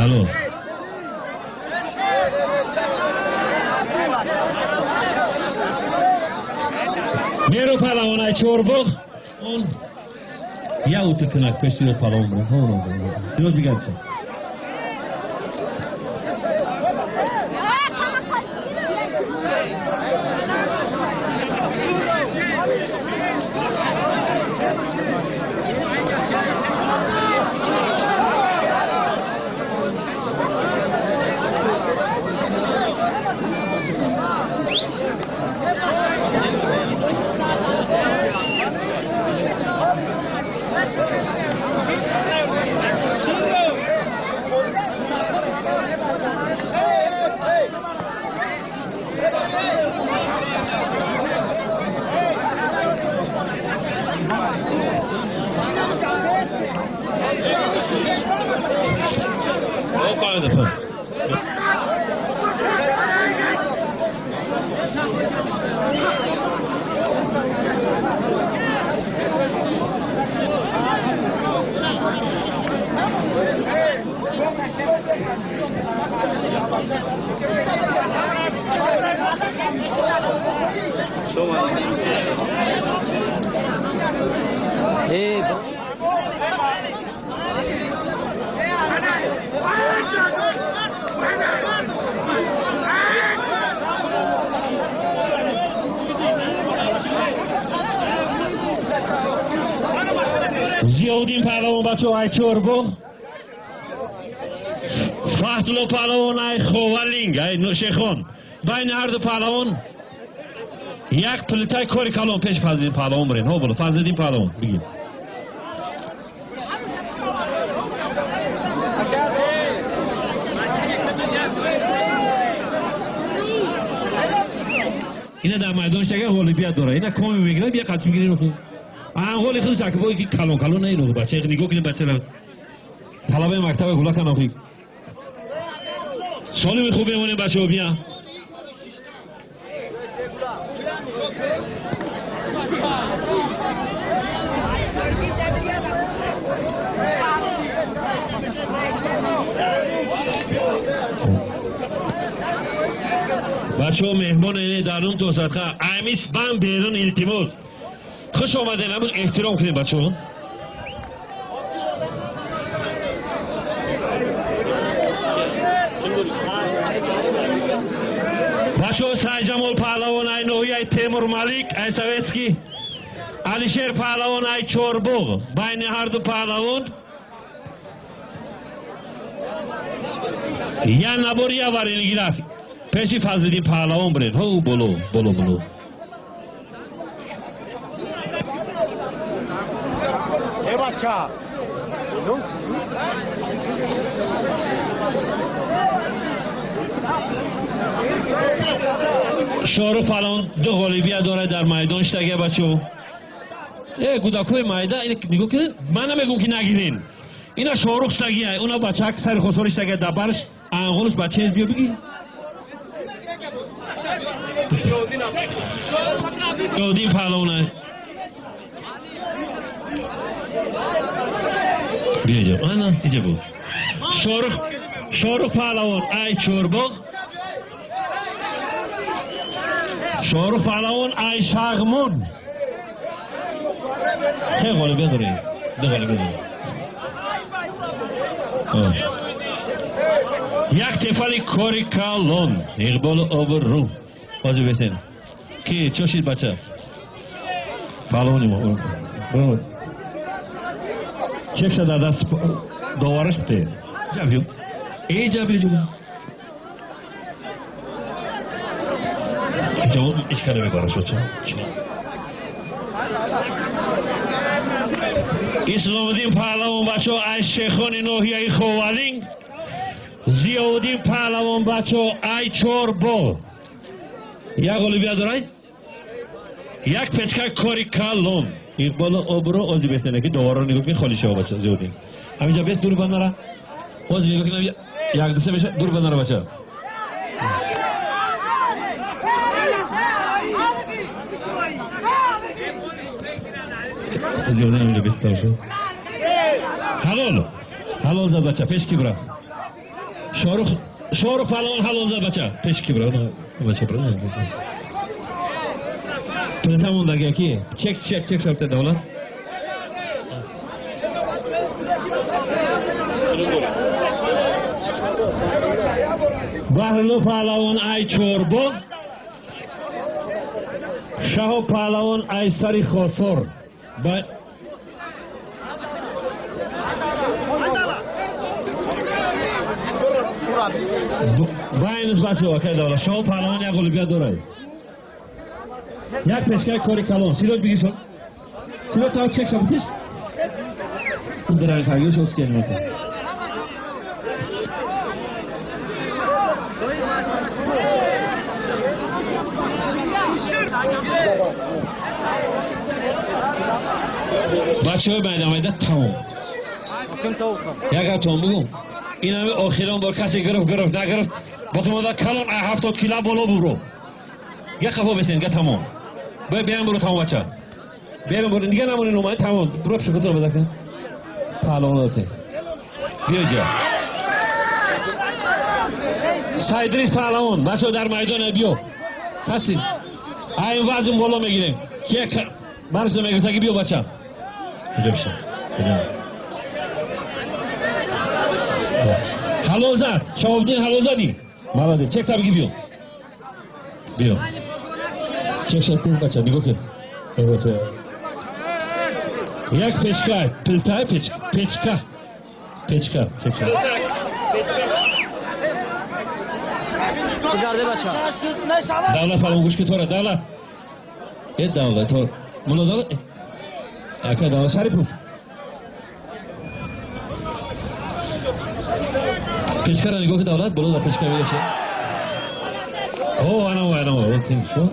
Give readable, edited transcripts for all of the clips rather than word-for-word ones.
Алло. Меро палавон ай Чорбоғ, он я утукунак пеш тироз палавон бирам. Тироз бигардча. Зиёдин паҳлавон бачаҳо ай Чорбоғ, Фаҳдулло паҳлавон ай Ховалинг ай Шехон. Байни ҳар ду паҳлавон як плитаи кори калон пеш Фазлиддин паҳлавон бирен. Ҳо боло Фазлиддин паҳлавон бигир. Ина дар майдон шага ғолибият дора. Ина коми мегирад, бия қачи мегирем охи. Анғоли худаш акбой ки калон калон на ино бача, нигоҳ кунед бачара. Талабаи мактаба гулакан охи. Солими хуб мемонем бачаҳо бия. Бачаҳо меҳмон ине дарун то садқа. Амис бан берун илтимос. Хуш омадед, аммо эҳтиром кунед бачаҳо. Бачаҳо Сайҷамол паҳлавон ай ноҳияи Темур Малик ай Советский, Алишер паҳлавон ай Чорбоғ. Байни ҳар ду паҳлавон я набор я варенигирак. Пеши Фазлиддин паҳлавон биред. Ҳо боло боло боло. Шоҳрух паҳлавон ду ғолибият дорад дар майдон штага бачаҳо. Э гудакҳои майда ина нигоҳ кунед, ман намегӯм ки нагирен. Ина Шоҳрух штагия, уна бачак сари хосори штагия дар барш анғолш бача биё бигӣ. Зиёдин паҳлавона. Биё иҷо. Ана иҷо буд. Шоҳрух Шоҳрух паҳлавон ай Чорбоғ. Шоҳрух паҳлавон ай Шағмон. Се ғолибият дорем. Ду ғолибият дорем. Як тефали кори калон. Иқболу обрӯ. Ҳозир бесен. Ки чо шид бача? Паҳлавони мо. Чекша дар даст довараш бите. Ҷабиё. Эй ҷабиё ҷабиё. Ҷавон ҳеч кара мебараш бача. Исломиддин паҳлавон бачаҳо ай Шехони ноҳияи Ховалинг, Зиёвуддин паҳлавон бачаҳо ай Чорбоғ. Як ғолибият дорад, як печка кори калон. Иқболу обрӯ ози бесене ки доварро нигоҳ кунед холӣ шава бача Зиёвуддин. Ҳаминҷа бес дури бандара. Ози нигоҳ кунед. Як дусе меша дур банара бача. Ҳалол. Ҳалол зад бача, пеш ки бира. Шорух Шорух паҳлавон ҳалол зад бача, пеш ки бира. Бача бира. Плита мондаги ки. Чек чек чек шабта давлат. Баҳрулло паҳлавон ай Чорбоғ, Шаҳоб паҳлавон ай сари Хосор. Байнус бачаҳо акай давлат. Шаҳоб паҳлавон як ғолибият дорад. Як пешкаи кори калон. Сироҷ бигир шо. Сироҷ тав чек шабутиш. Дранкагиш оскен мета. Бачаҳои майда майда тамом. Як гаптон бугум. Ин ҳами охирон бор касе гирифт гирифт нагирифт боқимонда калон 70 кило боло бубро. Я қафо бесен, га тамом. Бе биям буро тамом бача. Берам буро дига намонин омад тамом. Буро пшикотро бадака. Паҳлавон доте. Биё ҷа. Сайдрис паҳлавон, бачаҳо дар майдон биё. Ҳастин. Айн вазн боло мегирем. Кия барша мегиртаги биё бача. Куҷо бишин? Куҷо? Ҳалол зад. Шаҳобиддин ҳалол задӣ. Молодец. Чек та биги биё. Биё. Чек шаб кун бача, нигоҳ кун. Як печка, плита, печка. Печка, чек шаб. Давлат паҳлавон гӯш ки тора, давлат. Э давлат, тор. Мулло давлат. Ака давлат Шарипов. Печкаро нигоҳ ки давлат, боло дар печка меша. О, ана ана ана, о, тим шо.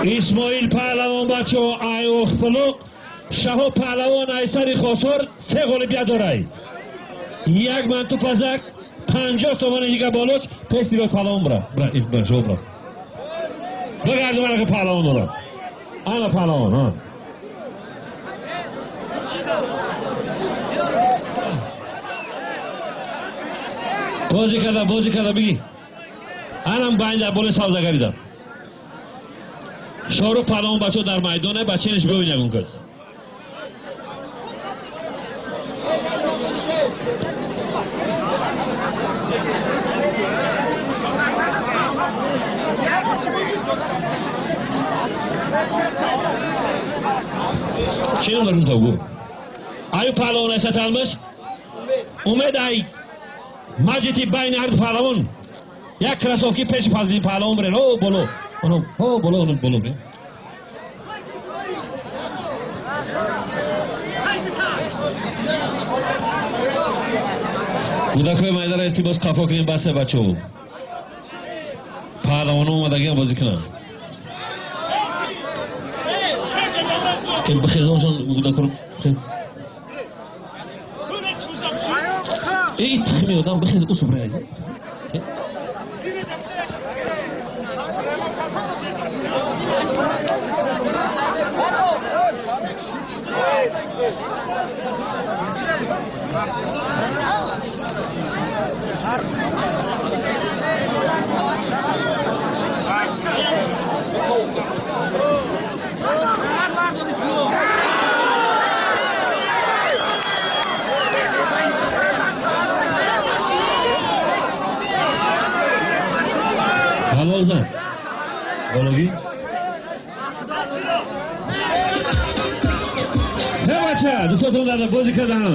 Исмоил паҳлавон бачаҳо ай Охпулуқ, Шаҳоб паҳлавон ай сари Хосор се ғолибият дорад. Як манту пазак, 50 сомони дига болош, пеш дига паҳлавон бира. Бира, бира, шо бира. Бигарди мана ки паҳлавон дорад. Ана паҳлавон, ҳа. Бозӣ карда, бозӣ карда биги. Анам байнда болои савзагарида. Шорух паҳлавон бачаҳо дар майдоне, ба чениш биёин ягон кас. Чӣ ном дорем тавгу? Аю паҳлавон айсат алмаш? Умед ай маҷити байни ҳарду паҳлавон. Як кроссовки пеши Фазлиддин паҳлавон бирен. О боло. Оно, о боло, оно боло бирен. Кӯдакҳои майдара илтимос қафо кунем басе бачаҳо. Паҳлавонҳо омадагиам бозӣ кунанд. Бихезоншон кӯдакҳоро бихез. Эй тухми одам бихез усу бира. Ҳалол зад. Бологӣ. Ҳе бача, дӯстотон дар бозӣ кардам.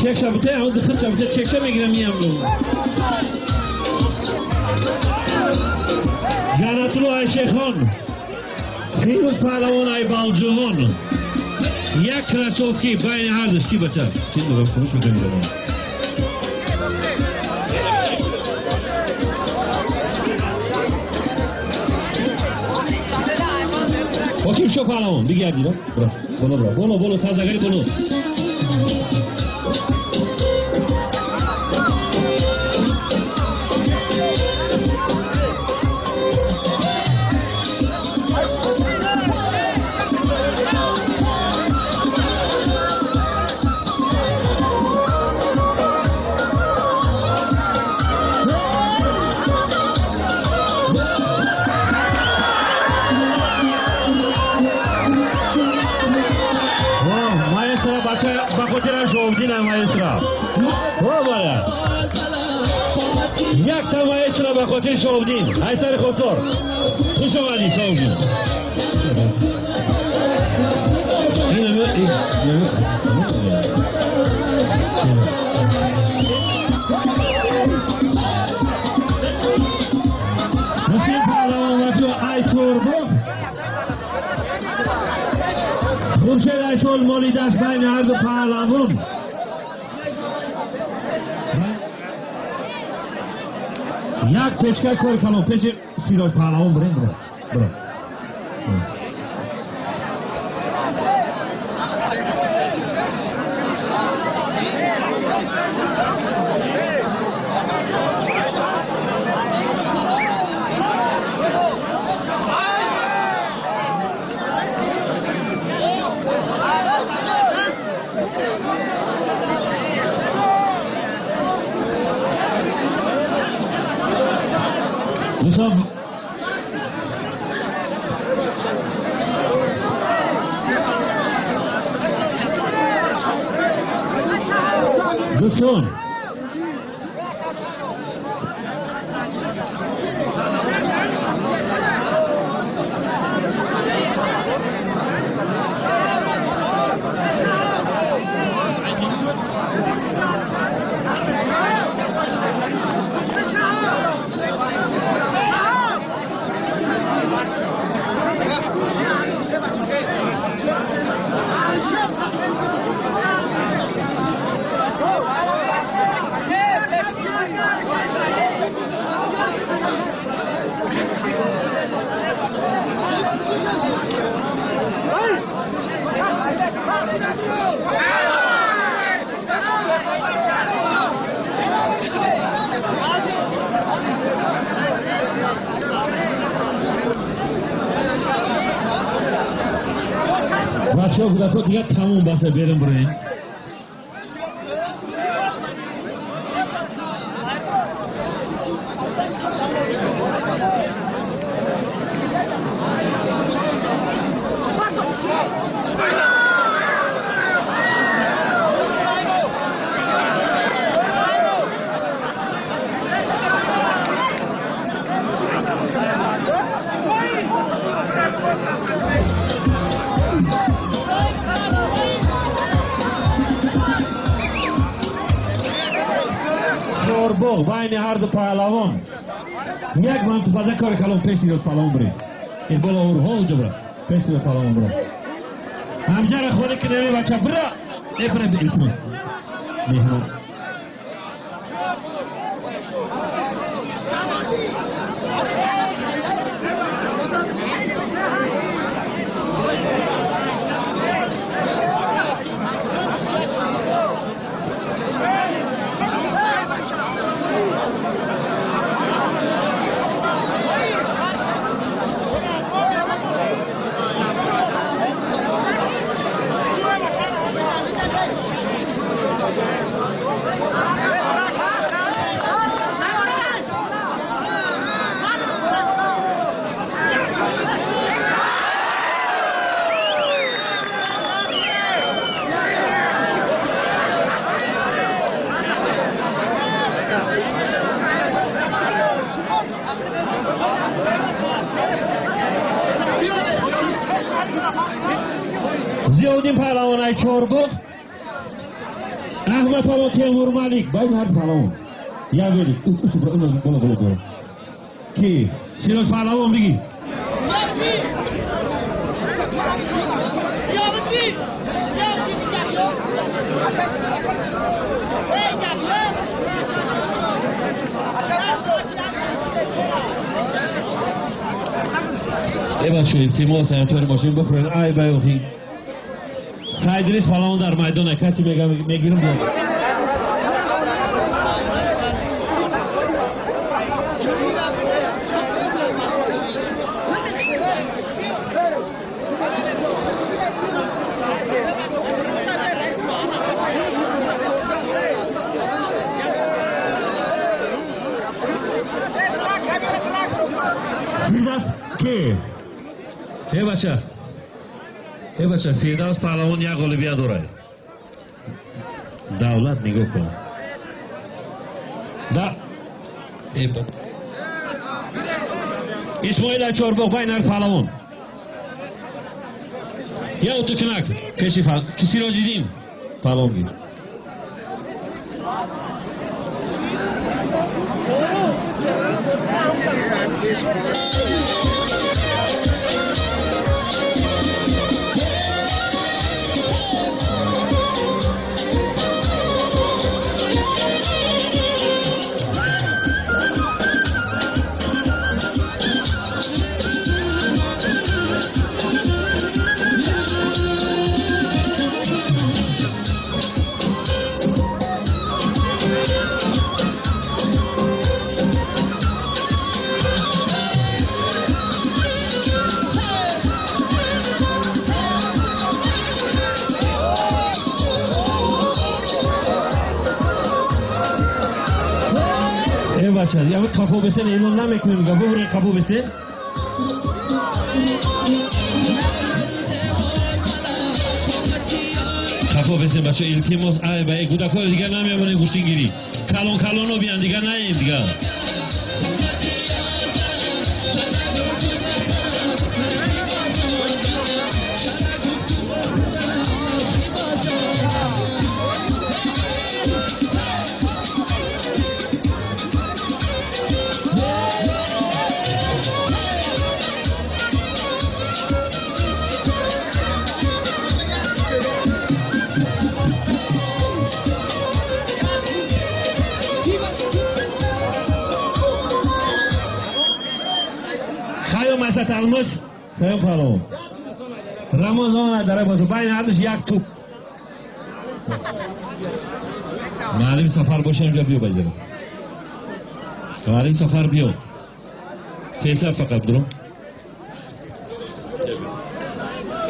Чек шабуте, ҳамон духтар шабуте, чекша мегирам миям. Ҷаннатулло ай Шейхон, Фирӯз паҳлавон ай Балҷувон. Як кроссовки байни ҳардуш ки бача? Чӣ нигоҳ хомӯш мекунӣ? Ҳоким шо паҳлавон бигардӣ, боло бро, боло, боло, тазагари боло. Якта маэстро ба хотири Шоҳобдин Айсари Хосор. Хуш омадӣ, Шоҳобдин. Ҳусейн паҳлавон бачо ай Чорбоғ, Хуршед Айсол молидаш байни ҳарду паҳлавон. Як печка кори калон пеши Сироҷ паҳлавон бирем, бира, бира. Дӯстон, дӯстон, бачаҳо, кӯдакҳо, дигар тамом, баса, берем, бироем. Чорбоғ байни ҳарду паҳлавон як мантупаза кори калон пеш Сироҷ паҳлавон бирем. Ин боло урҳо уҷа бира, пеш Сироҷ паҳлавон бира. Ҳамҷара холӣ кинеми, бача, бира, э, бира, илтимос, меҳмон. Зиёддин паҳлавон ай Чорбоғ, Аҳмад паҳлавон Темурмалик байни ҳар паҳлавон як велик. Боло, боло, боло. Ки Сироҷ паҳлавон бигӣ. Бачо, илтимос, ҳамтори мошин бихӯред. Ай баёхи. Сайдрис паҳлавон дар майдон кати мегирам. Э бача, Фирдавс паҳлавон як ғолибият дорад. Давлат нигоҳ кун. Да. Исмоил Чорбоғ байнар паҳлавон. Я утукнак пеши ки Сироҷиддин паҳлавон гир. Я қафо бесен эълон намекунем, бубурен қафо бесен. Қафо бесен бача, илтимос, ай ба кӯдакҳоро дигар намемонем гӯштингирӣ. Калон калоно биям, дигар наем дигар. Алмыш, Sayın паҳлавон. Рамазон дар байн ҳардуш як туп. Маълим Сафар боша инҷа биё баҷара. Маълим Сафар биё. Тезтар фақат дурум.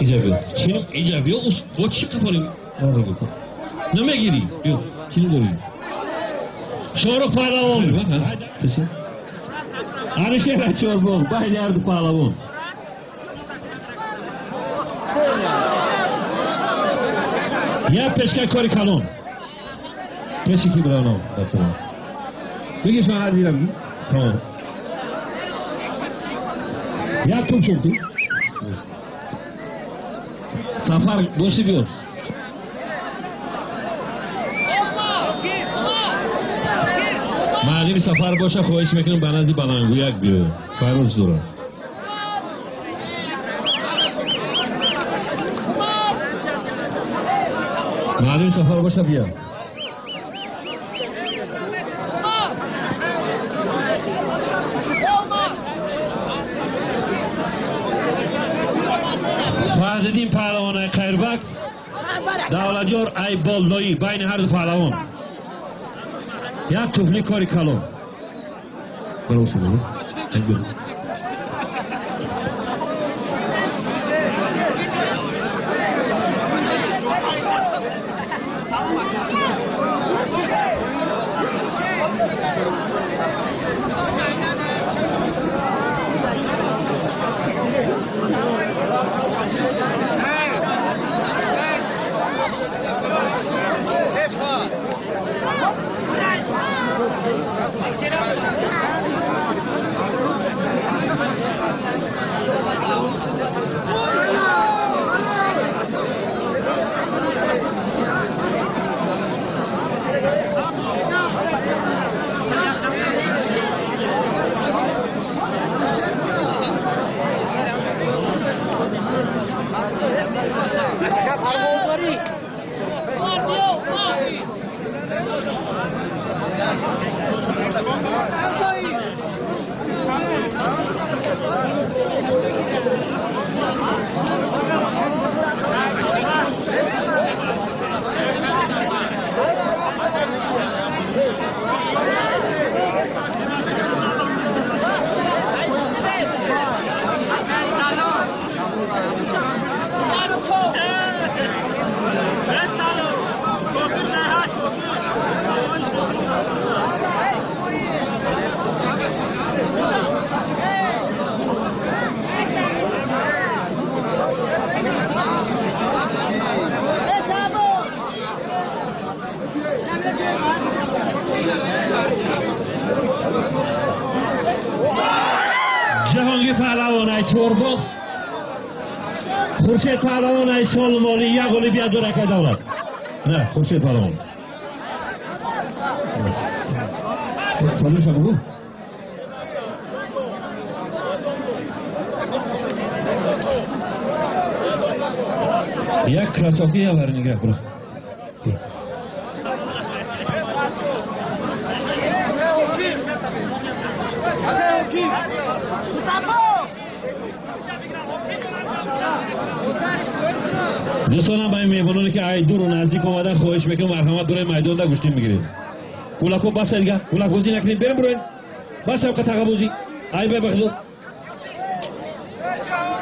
Инҷа биё. Чиним инҷа биё, бо чӣ қафолим? Намегирӣ. Биё. Чиним дорӣ. Шорух паҳлавон. Алишер Чорбоғ, байни ҳарду паҳлавон. Як пешка кори калон. Пеши ки бирано, бачаҳо. Бигир шумо ҳар дирам. Тамом. Як туп шуд ту. Сафар боши биё. Маълими Сафар боша, хоҳиш мекунам ба назди баландгӯяк биё. Фаррух зура. Маълими Сафар боша биё. Фазлиддин паҳлавон ай Қайрбак, Давлатёр ай Боллоӣ, байни ҳарду паҳлавон. Як туфли кори калон. Чорбоғ Хуршед Паҳлавон ай Солмолӣ як ғолибият дорад акай Давлат. Не, Хуршед Паҳлавон. Салимша бугу. Як кроссовки я бар нигоҳ кун. Дӯстонам, ба ин меҳмононе ки ай дуру наздик омадан хоҳиш мекунам, марҳамат барои майдонда гӯштин бигиред. Гулако баса дига, гулакбозӣ накунед, берем бироен. Баса тағабозӣ. Ай бай бахзод.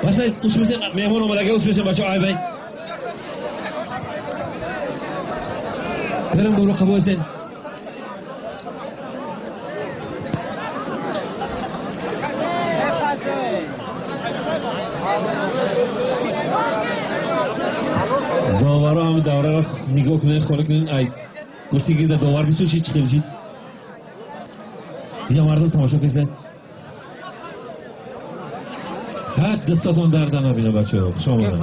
Баса усмесен меҳмон омадага усмесен бачаҳо ай бай. Берем буру қабоистен. Доваро ҳами давраро нигоҳ кунед, холӣ кунед, ай гӯшти гирда довар бисӯшид, чӣ хел шид. Дига мардум тамошо кунед. Ҳа, дастатон дарда набина бачаҳо, хуш омадед.